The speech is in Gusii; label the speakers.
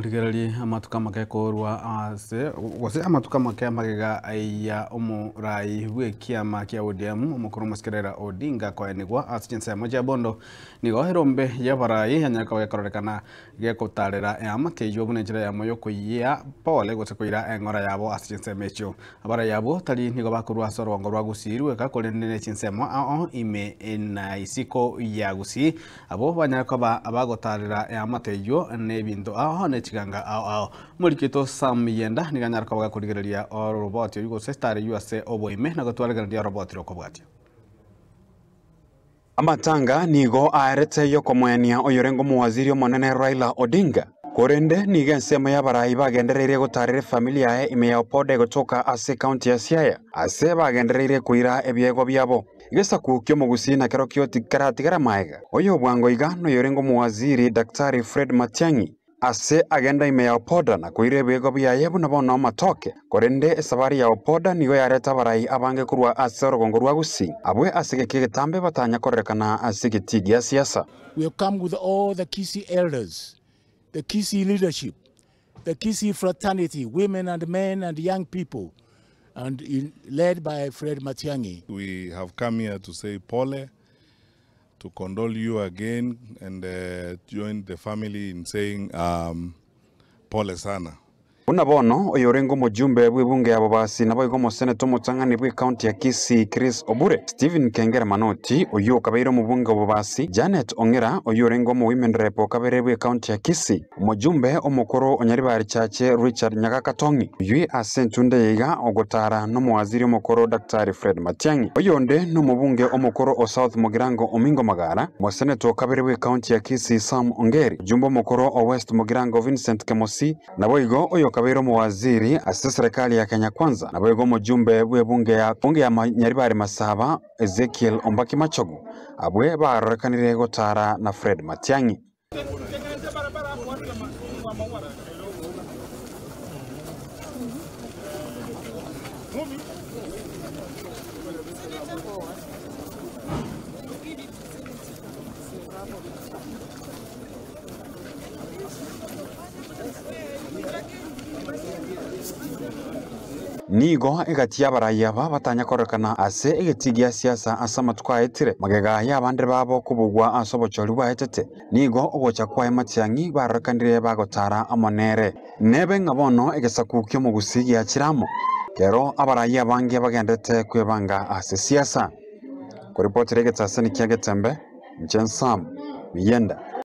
Speaker 1: Rigereria amatuko amake korwa ase gose amatuko amake amagega ya omorai bw'ekiama kia ODM omokoro omosike Raila Odinga koenigwa ase chinsemo chia Bondo nigo erombe y'abarai yanyare koba gekororekana gekotarera eamate eyio buna enchera eyemo y'okoyia pole gose koira eng'ora yabo ase chinsemo echio. Abarai abwo tari nigo bakorwa ase orogongo rwa Gusii rweka korende ne chinsemo ao ime na isiko ya Gusii Abwo banyare koba abagotaarera eamate eyio na ebinto ao ne chiganga ao ao. Omoriki oito Sam Yenda nigo anyare koba gakorigereria oroboti oyio gose estari eyio ase oboime na gotwaregereria oroboti rokobwatia.
Speaker 2: Amatanga nigo aerete y'okomoenia oyorenge omowaziri omonene Raila Odinga. Korende nigo ensemo y'abarai bagendereire gotaarera efamiri yaye ime ya Opoda egotoka ase ekaunti ya Siaya ase bagendereire koira ebiegwa biabo. Egesaku ki'omogusii nakerokio tikaratigara maega. Oyo bwango iga noyorenge omowaziri Daktari Fred Matiang'i ase agenda ime ya Opoda na koira ebiegwa biaye buna bono amatoke. Korende esabari ya Opoda nigo yareta abarai abange korwa ase orogongo rwa Gusii abwe ase egeka egetambe batanya kororekana ase egetii gia siasa.
Speaker 3: We have come with all the Kisii elders, the Kisii leadership, the Kisii fraternity, women and men and young people, and led by Fred Matiang'i.
Speaker 4: We have come here to say pole, to condole you again and join the family in saying pole sana.
Speaker 2: Buna bono oyorenge omojumbe bw'ebunge ya Bobasi naboigo omoseneta omotang'ani bw'ekaunti ya Kisii Chris Obure, Stephen Kengera Manoti oyio okabeire omobunge o Bobasi, Janet Ong'era oyio orenge omo-women rep okabere bw'ekaunti ya Kisii, omojumbe omokoro o Nyaribari Chache Richard Nyagaka Tong'i oyio ase entunde yaiga ogotara nomowaziri omokoro Daktari Fred Matiang'i. Oyonde nomobunge omokoro o South Mugirango Omingo Magara, omoseneta okabere bw'ekaunti ya Kisii Sam Ongeri, omojumbe omokoro o West Mugirango Vincent Kemosi, Naboigo oyokabeire omowaziri ase eserekari ya Kenya Kwanza, naboigo omojumbe bw'ebunge ya bunge ya Nyaribari Masaba Ezekiel Ombaki Machogu, abwe barorekanire gotara na Fred Matiang'i. Nigo egati y'abarai aba batanya kororekana ase egetii gia siasa ase amatuko aetire, magega y'abande babo kobugwa ase obochori bwaetete, nigo ogocha kwaye Matiang'i barorekanire bagotara amo nere. Nebe ng'a bono egesaku ki'omogusii giachire amo, kero abarai abange bagendete kwebanga ase siasa. Koripotera egetaseni kia Getembe, inche Sam Miyenda.